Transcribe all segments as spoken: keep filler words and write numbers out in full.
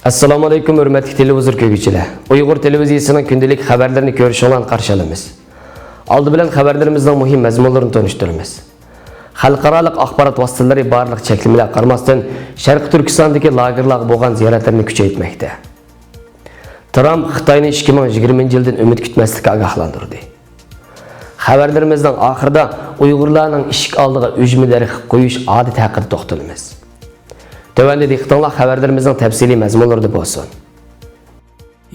ئەسسالامۇ ئەلەيكۇم، ھۆرمەتلىك تېلېۋىزور كۆرگۈچىلەر. ئۇيغۇر تېلېۋىزىيىسىنىڭ كۈندىلىك خەۋەرلىرىنى كۆرۈشۈڭلارنى قارشى ئالىمىز. ئالدى بىلەن خەۋەرلىرىمىزنىڭ مۇھىم مەزمۇنلىرىنى تونۇشتۇرىمىز. خەلقئارالىق ئاخبارات ۋاسىتىلىرى بارلىق چەكلىمىلەرگە قارىماستىن، شەرقىي تۈركىستاندىكى لاگېرلارغا بولغان زىيارەتلىرىنى كۈچەيتمەكتە. ترامپ خىتاينى ئىككى مىڭ يىگىرمىنچى يىلدىن ئۈمىد كۈتمەسلىككە ئاگاھلاندۇردى. خەۋەرلىرىمىزنىڭ ئاخىرىدا ئۇيغۇرلارنىڭ ئىشىك ئالدىغا ئۈجمە دەرىخى قويۇش ئادىتى ھەققىدە توختىلىمىز. تۆۋەندە دىققىتىڭلار خەۋەرلىرىمىزنىڭ تەپسىلىي مەزمۇنلىرىدا بولسۇن.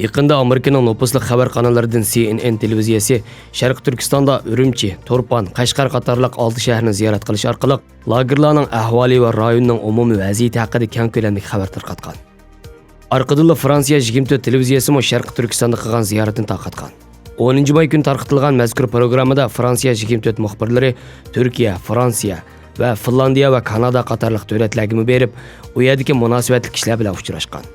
يېقىندا ئامېرىكىنىڭ نوپۇسلۇق خەۋەر قاناللىرىدىن سى ئېن ئېن تېلېۋىزىيەسى شەرقىي تۈركىستاندا ئۈرۈمچى، تۇرپان، قەشقەر قاتارلىق ئالتە شەھەرنى زىيارەت قىلىش ئارقىلىق لاگېرلارنىڭ ئەھۋالى ۋە رايوننىڭ ئومۇمىي ۋەزىيىتى ھەققىدە كەڭ كۆلەملىك خەۋەر تارقاتقان. ئارقىدىنلا فرانسىيە يىگىرمە تۆت تېلېۋىزىيەسىمۇ شەرقىي تۈركىستاندا قىلغان زىيارىتىنى تارقاتقان. ئونىنچى ماي كۈنى تارقىتىلغان مەزكۇر پروگراممىدا فرانسىيە يىگىرمە تۆت مۇخبىرلىرى تۈركىيە، فرانسىيە ۋە فىنلاندىيە ۋە كانادا قاتارلىق دۆلەتلەرگىمۇ بېرىپ، ئۇ يەردىكى مۇناسىۋەتلىك كىشىلەر بىلەن ئۇچراشقان.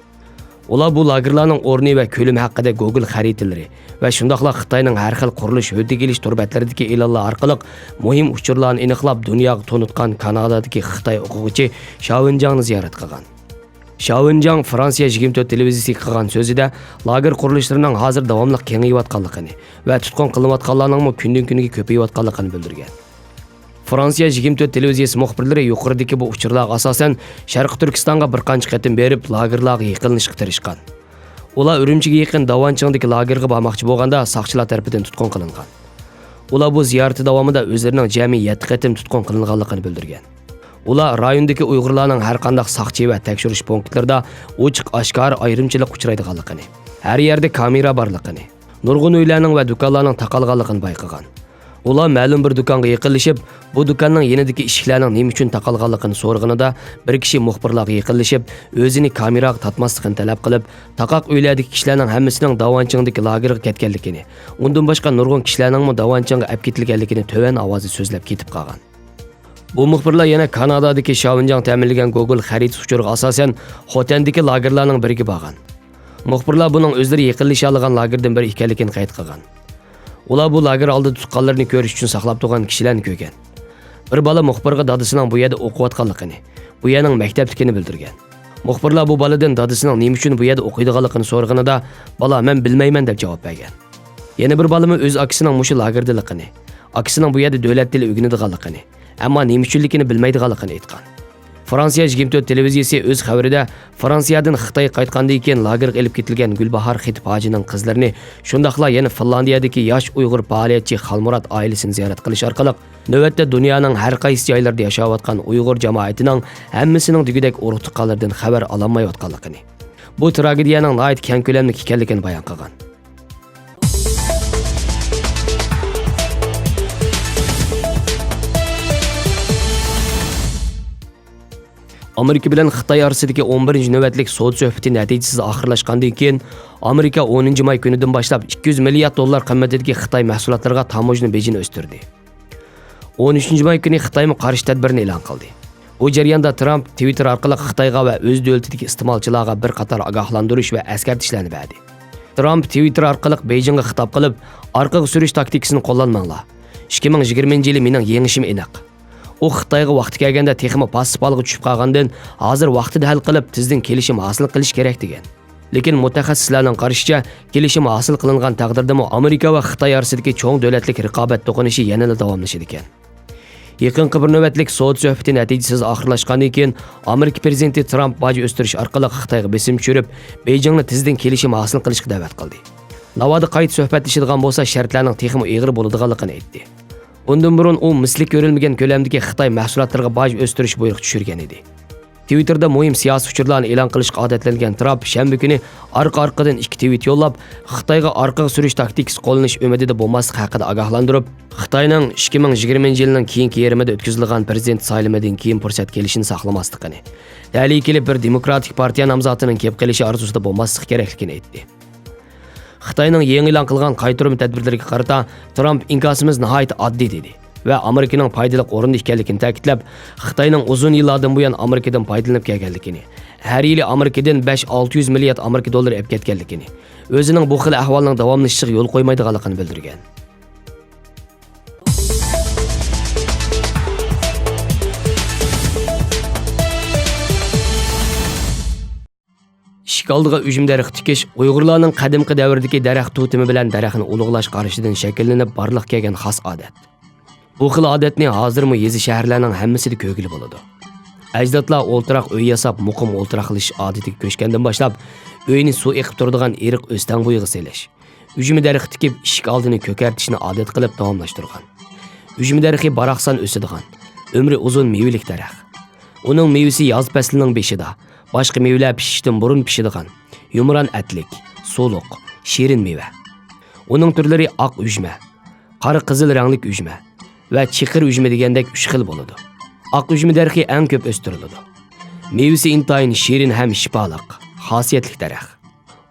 ئۇلار بۇ لاگېرلارنىڭ ئورنى ۋە كۆلىمى ھەققىدە گوگول خەرىتىلىرى ۋە شۇنداقلا خىتاينىڭ ھەر خىل قۇرۇلۇش ھۆددىگە ئېلىش تور بەتلىرىدىكى ئېلانلار ئارقىلىق مۇھىم ئۇچۇرلارنى ئېنىقلاپ، دۇنياغا تونۇتقان كانادادىكى خىتاي ئوقۇغۇچى شاۋېنجاڭنى زىيارەت قىلغان. شاۋېنجاڭ فرانسىيە يىگىرمە تۆت تېلېۋىزىيىسىگە قىلغان سۆزىدە، لاگېر قۇرۇلۇشلىرىنىڭ ھازىر داۋاملىق كېڭىيىۋاتقانلىقىنى ۋە تۇتقۇن قىلىنىۋاتقانلارنىڭمۇ كۈندىن-كۈنگە كۆپىيىۋاتقانلىقىنى بىلدۈرگەن. فرانسىيە يىگىرمە تۆت تېلېۋىزىيەسى مۇخبىرلىرى يۇقىرىدىكى بۇ ئۇچۇرلارغا ئاساسەن، شەرقىي تۈركىستانغا بىر قانچە قېتىم بېرىپ، لاگېرلارغا يېقىنلىشىشقا تىرىشقان. ئۇلار ئۈرۈمچىگە يېقىن داۋانچىڭدىكى لاگېرغا بارماقچى بولغاندا، ساقچىلار تەرىپىدىن تۇتقۇن قىلىنغان. ئۇلار بۇ زىيارىتى داۋامىدا ئۆزلىرىنىڭ جەمئىي يەتتە قېتىم تۇتقۇن قىلىنغانلىقىنى بىلدۈرگەن. ئۇلار رايوندىكى ئۇيغۇرلارنىڭ ھەر قانداق ساقچى ۋە تەكشۈرۈش پونكىتلىرىدا ئوچۇق-ئاشكارا ئايرىمچىلىق ئۇچرايدىغانلىقىنى، ھەر يەردە كامېرا بارلىقىنى، نۇرغۇن ئۆيلەرنىڭ ۋە دۇكانلارنىڭ تاقالغانلىقىنى بايقىغان. ئۇلار مەلۇم بىر دۇكانغا يېقىنلىشىپ، بۇ دۇكاننىڭ يېنىدىكى ئىشىكلەرنىڭ نېمە ئۈچۈن تاقالغانلىقىنى سورىغىنىدا، بىر كىشى مۇخبىرلارغا يېقىنلىشىپ، ئۆزىنى كامېراغا تارتماسلىقىنى تەلەپ قىلىپ، تاقاق ئۆيلەردىكى كىشىلەرنىڭ ھەممىسىنىڭ داۋانچىڭدىكى لاگېرغا كەتكەنلىكىنى، ئۇندىن باشقا نۇرغۇن كىشىلەرنىڭمۇ داۋانچىڭغا ئەپ كېتىلگەنلىكىنى تۆۋەن ئاۋازدا سۆزلەپ كېتىپ قالغان. بۇ مۇخبىرلار يەنە كانادادىكى شاۋېنجاڭ تەمىنلىگەن گوگول خەرىتىسى ئۇچۇرىغا ئاساسەن، خوتەندىكى لاگېرلارنىڭ بىرىگە بارغان. مۇخبىرلار بۇنىڭ ئۆزلىرى يېقىنلىشالىغان لاگېردىن بىرى ئىكەنلىكىنى قەيت قىلغان. ئۇلار بۇ لاگېر ئالدىدا تۇغقانلىرىنى كۆرۈش ئۈچۈن ساقلاپ تۇرغان كىشىلەرنى كۆرگەن. بىر بالا مۇخبىرغا دادىسىنىڭ بۇ يەردە ئوقۇۋاتقانلىقىنى، بۇ يەرنىڭ مەكتەپلىكىنى بىلدۈرگەن. مۇخبىرلار بۇ بالىدىن دادىسىنىڭ نېمە ئۈچۈن بۇ يەردە ئوقۇيدىغانلىقىنى سورىغىنىدا، بالا، مەن بىلمەيمەن دەپ جاۋاب بەرگەن. يەنە بىر بالىمۇ ئۆز ئاكىسىنىڭ مۇشۇ لاگېردىلىقىنى، ئاكىسىنىڭ بۇ يەردە دۆلەت تىلى ئۆگىنىدىغانلىقىنى، ئەمما نېمە ئۈچۈنلۈكىنى بىلمەيدىغانلىقىنى ئېيتقان. فرانسىيە يىگىرمە تۆت تېلېۋىزىيىسى ئۆز خەۋىرىدە، فرانسىيەدىن خىتايغا قايتقاندىن كېيىن لاگېرغا ئېلىپ كېتىلگەن گۈلباھار خېتىپ ھاجىنىڭ قىزلىرىنى، شۇنداقلا يەنە فىنلاندىيەدىكى ياش ئۇيغۇر پائالىيەتچى خالمۇرات ئائىلىسىنى زىيارەت قىلىش ئارقىلىق، نۆۋەتتە دۇنيانىڭ ھەر قايسى جايلىرىدا ياشاۋاتقان ئۇيغۇر جامائىتىنىڭ ھەممىسىنىڭ دېگۈدەك ئۇرۇق-تۇغقانلىرىدىن خەۋەر ئالالمايۋاتقانلىقىنى، بۇ تراگېدىيەنىڭ ناھايىتى كەڭ كۆلەملىك ئىكەنلىكىنى بايان قىلغان. ئامېرىكا بىلەن خىتاي ئارىسىدىكى ئون بىرىنچى نۆۋەتلىك سودا سۆھبىتى نەتىجىسىز ئاخىرلاشقاندىن كېيىن، ئامېرىكا ئونىنچى ماي كۈنىدىن باشلاپ ئىككى يۈز مىليارد دوللار قىممىتىدىكى خىتاي مەھسۇلاتلىرىغا تاموژنا بېجىنى ئۆستۈردى. ئون ئۈچىنچى ماي كۈنى خىتايمۇ قارشى تەدبىرنى ئېلان قىلدى. بۇ جەرياندا ترامپ تىۋىتتېر ئارقىلىق خىتايغا ۋە ئۆز دۆلىتىدىكى ئىستېمالچىلارغا بىر قاتار ئاگاھلاندۇرۇش ۋە ئەسكەرتىشلەرنى بەردى. ترامپ تىۋىتتېر ئارقىلىق بېيجىڭغا خىتاب قىلىپ، ئارقىغا سۈرۈش تاكتىكىسىنى قوللانماڭلار. ئىككى مىڭ يىگىرمىنچى يىلى مېنىڭ يېڭىشىم ئېنىق. ئۇ خىتايغا ۋاقتى كەلگەندە تېخىمۇ پاسسىپ ھالغا چۈشۈپ قالغاندىن، ھازىر ۋاقتىدا ھەل قىلىپ، تېزدىن كېلىشىم ھاسىل قىلىش كېرەك، دېگەن. لېكىن مۇتەخەسسىسلەرنىڭ قارىشىچە، كېلىشىم ھاسىل قىلىنغان تەقدىردىمۇ ئامېرىكا ۋە خىتاي ئارىسىدىكى چوڭ دۆلەتلىك رىقابەت توقۇنۇشى يەنىلا داۋاملىشىدىكەن. يېقىنقى بىر نۆۋەتلىك سودا سۆھبىتى نەتىجىسىز ئاخىرلاشقاندىن كېيىن، ئامېرىكا پىرېزىدېنتى ترامپ باج ئۆستۈرۈش ئارقىلىق خىتايغا بېسىم چۈشۈرۈپ، بېيجىڭنى تېزدىن كېلىشىم ھاسىل قىلىشقا دەۋەت قىلدى. ناۋادا قايتا سۆھبەتلىشىدىغان بولسا، شەرتلەرنىڭ تېخىمۇ ئېغىر بولىدىغانلىقىنى ئېيتتى. ئۇندىن بۇرۇن ئۇ مىسلى كۆرۈلمىگەن كۆلەمدىكى خىتاي مەھسۇلاتلىرىغا باج ئۆستۈرۈش بۇيرۇقى چۈشۈرگەن ئىدى. تىۋىتتېردا مۇھىم سىياسىي ئۇچۇرلارنى ئېلان قىلىشقا ئادەتلەنگەن ترامپ شەنبە كۈنى ئارقا-ئارقىدىن ئىككى تىۋىت يوللاپ، خىتايغا ئارقىغا سۈرۈش تاكتىكىسى قوللىنىش ئۈمىدىدە بولماسلىقى ھەققىدە ئاگاھلاندۇرۇپ، خىتاينىڭ ئىككى مىڭ يىگىرمىنچى يىلنىڭ كېيىنكى يېرىمىدا ئۆتكۈزۈلىدىغان پىرېزىدېنت سايلىمىدىن كېيىن پۇرسەت كېلىشىنى ساقلىماسلىقىنى، تەلىيى كېلىپ بىر دېموكراتىك پارتىيە نامزاتىنىڭ كېلىپ قېلىشى ئارزۇسىدا بولماسلىقى كېرەكلىكىنى ئېيتتى. خىتاينىڭ يېڭى ئېلان قىلغان قايتۇرما تەدبىرلىرىگە قارىتا ترامپ ئىنكاسىمىز ناھايىتى ئاددىي دېدى ۋە ئامېرىكىنىڭ پايدىلىق ئورۇندا ئىكەنلىكىنى تەكىتلەپ، خىتاينىڭ ئۇزۇن يىللاردىن بۇيان ئامېرىكىدىن پايدىلىنىپ كەلگەنلىكىنى، ھەر يىلى ئامېرىكىدىن بەش ئالتە يۈز مىليارد ئامېرىكا دوللىرى ئەپ كەتكەنلىكىنى، ئۆزىنىڭ بۇ خىل ئەھۋالنىڭ داۋاملىشىشىغا يول قويمايدىغانلىقىنى بىلدۈرگەن. ئىشىك ئالدىغا ئۈجمە دەرىخى تىكىش ئۇيغۇرلارنىڭ قەدىمكى دەۋردىكى دەرەخ توتېمى بىلەن دەرەخنى ئۇلۇغلاش قارىشىدىن شەكىللىنىپ بارلىققا كەلگەن خاس ئادەت. بۇ خىل ئادەتنى ھازىرمۇ يېزا شەھەرلەرنىڭ ھەممىسىدە كۆرگىلى بولىدۇ. ئەجدادلار ئولتۇراق ئۆي ياساپ، مۇقىم ئولتۇراقلىشىش ئادىتىگە كۆچكەندىن باشلاپ، ئۆينى سۇ ئېقىپ تۇرىدىغان ئېرىق ئۆستەڭ بويىغا سېلىش، ئۈجمە دەرىخى تىكىپ، ئىشىك ئالدىنى كۆكەرتىشنى ئادەت قىلىپ داۋاملاشتۇرغان. ئۈجمە دەرىخى باراقسان ئۆسىدىغان، ئۆمرى ئۇزۇن مېۋىلىك دەرەخ. ئۇنىڭ مېۋىسى ياز پەسلىنىڭ بېشىدا، باشقا مېۋىلەر پىشىشتىن بۇرۇن پىشىدىغان، يۇمران ئەتلىك، سۇلۇق، شېرىن مېۋە. ئۇنىڭ تۈرلىرى ئاق ئۈجمە، قارا قىزىل رەڭلىك ئۈجمە ۋە چېقىر ئۈجمە دېگەندەك ئۈچ خىل بولىدۇ. ئاق ئۈجمە دەرىخى ئەڭ كۆپ ئۆستۈرۈلىدۇ. مېۋىسى ئىنتايىن شېرىن ھەم شىپالىق، خاسىيەتلىك دەرەخ.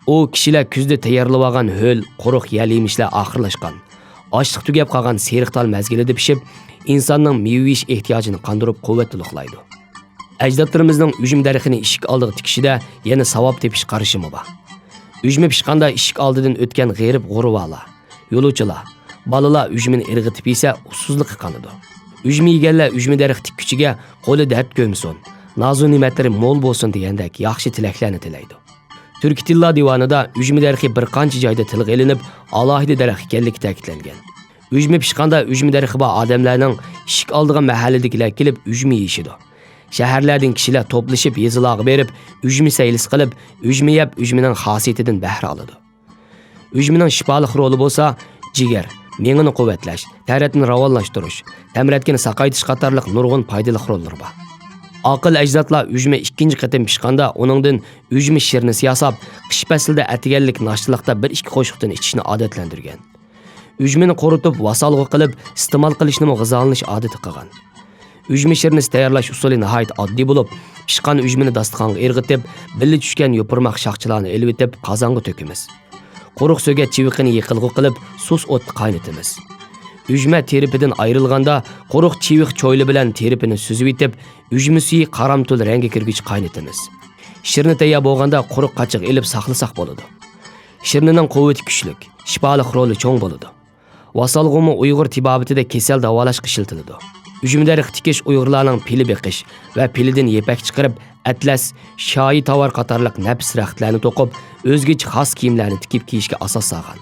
ئۇ كىشىلەر كۈزدە تەييارلىۋالغان ھۆل، قۇرۇق يەل-يېمىشلەر ئاخىرلاشقان، ئاشلىق تۈگەپ قالغان سېرىق تال مەزگىلىدە پىشىپ، ئىنساننىڭ مېۋە يېيىش ئېھتىياجىنى قاندۇرۇپ، قۇۋۋەت تولۇقلايدۇ. ئەجدادلىرىمىزنىڭ ئۈجمە دەرىخىنى ئىشىك ئالدىغا تىكىشىدە يەنە ساۋاب تېپىش قارىشىمۇ بار. ئۈجمە پىشقاندا ئىشىك ئالدىدىن ئۆتكەن غېرىب-غۇرۋالار، يولۇچىلار، بالىلار ئۈجمىنى ئىرغىتىپ يېسە، ئۇسسۇزلۇققا قالىدۇ. ئۈجمە يېگەنلەر ئۈجمە دەرىخى تىككۈچىگە قولى دەرد كۆرمىسۇن، نازۇ نېمەتلىرى مول بولسۇن دېگەندەك ياخشى تىلەكلەرنى تىلەيدۇ. تۈركىي تىللار دىۋانىدا ئۈجمە دەرىخى بىر قانچە جايدا تىلغا ئېلىنىپ، ئالاھىدە دەرەخ ئىكەنلىكى تەكىتلەنگەن. ئۈجمە پىشقاندا ئۈجمە دەرىخى بار ئادەملەرنىڭ ئىشىك ئالدىغا مەھەللىدىكىلەر كېلىپ ئۈجمە يېيىشىدۇ. شەھەرلەردىن كىشىلەر توپلىشىپ يېزىلارغا بېرىپ، ئۈجمە سەيلىسى قىلىپ، ئۈجمە يەپ، ئۈجمىنىڭ خاسىيىتىدىن بەھرە ئالىدۇ. ئۈجمىنىڭ شىپالىق رولى بولسا، جىگەر، مېڭىنى قۇۋۋەتلەش، تەرەتنى راۋانلاشتۇرۇش، تەمرەتكىنى ساقايتىش قاتارلىق نۇرغۇن پايدىلىق روللىرى بار. ئاقىل ئەجدادلار ئۈجمە ئىككىنچى قېتىم پىشقاندا، ئۇنىڭدىن ئۈجمە شىرنىسى ياساپ، قىش پەسلىدە ئەتىگەنلىك ناشتىلىقتا بىر ئىككى قوشۇقتىن ئىچىشنى ئادەتلەندۈرگەن. ئۈجمىنى قۇرۇتۇپ، ۋاسالغۇ قىلىپ ئىستېمال قىلىشنىمۇ غىزالىنىش ئادىتى قىلغان. ئۈجمە شىرنىسى تەييارلاش ئۇسۇلى ناھايىتى ئاددىي بولۇپ، پىشقان ئۈجمىنى داستىخانغا ئىرغىتىپ، بىللە چۈشكەن يوپۇرماق شاخچىلارنى ئېلىۋېتىپ، قازانغا تۆكىمىز. قۇرۇق سۆگەت چىۋىقىنى يېقىلغۇ قىلىپ، سۇس ئوتتا قاينىتىمىز. ئۈجمە تېرىپىدىن ئايرىلغاندا، قۇرۇق چىۋىق چويلا بىلەن تېرىپىنى سۈزۈۋېتىپ، ئۈجمە سۈيى قارامتۇل رەڭگە كىرگۈچە قاينىتىمىز. شىرنە تەييار بولغاندا، قۇرۇق قاچىغا ئېلىپ ساقلىساق بولىدۇ. شىرنىنىڭ قۇۋۋىتى كۈچلۈك، شىپالىق رولى چوڭ بولىدۇ. ۋاسالغۇمۇ ئۇيغۇر تېبابىتىدە كېسەل داۋالاشقا ئىشلىتىلىدۇ. ئۈجمە دەرىخى تىكىش ئۇيغۇرلارنىڭ پىلە بېقىش ۋە پىلىدىن يىپەك چىقىرىپ، ئەتلەس، شايى تاۋار قاتارلىق نەپىس رەختلەرنى توقۇپ، ئۆزگىچە خاس كىيىملەرنى تىكىپ كىيىشكە ئاساس سالغان.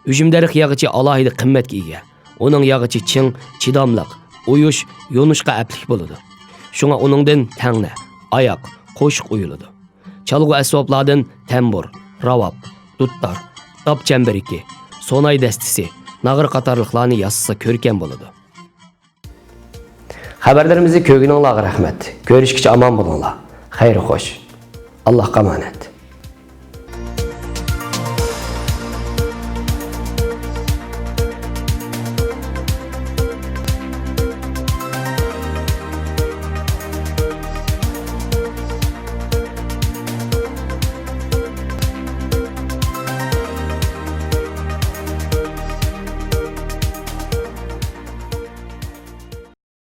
ئۈجمە دەرىخى ياغىچى ئالاھىدە قىممەتكە ئىگە. ئۇنىڭ ياغىچى چىڭ، چىداملىق، ئۇيۇش، يونۇشقا ئەپلىك بولىدۇ. شۇڭا ئۇنىڭدىن تەڭنە، ئاياق، قوشۇق ئويۇلىدۇ. چالغۇ ئەسۋابلاردىن تەمبۇر، راۋاب، دۇتار، داپ چەمبىرىكى، سوناي دەستىسى، ناغرا قاتارلىقلارنى ياسىسا كۆركەم بولىدۇ. خەۋەرلىرىمىزنى كۆرگىنىڭلارغا رەھمەت. كۆرۈشكىچە ئامان بولۇڭلار. خەير خوش. ئاللاھقا ئامانەت.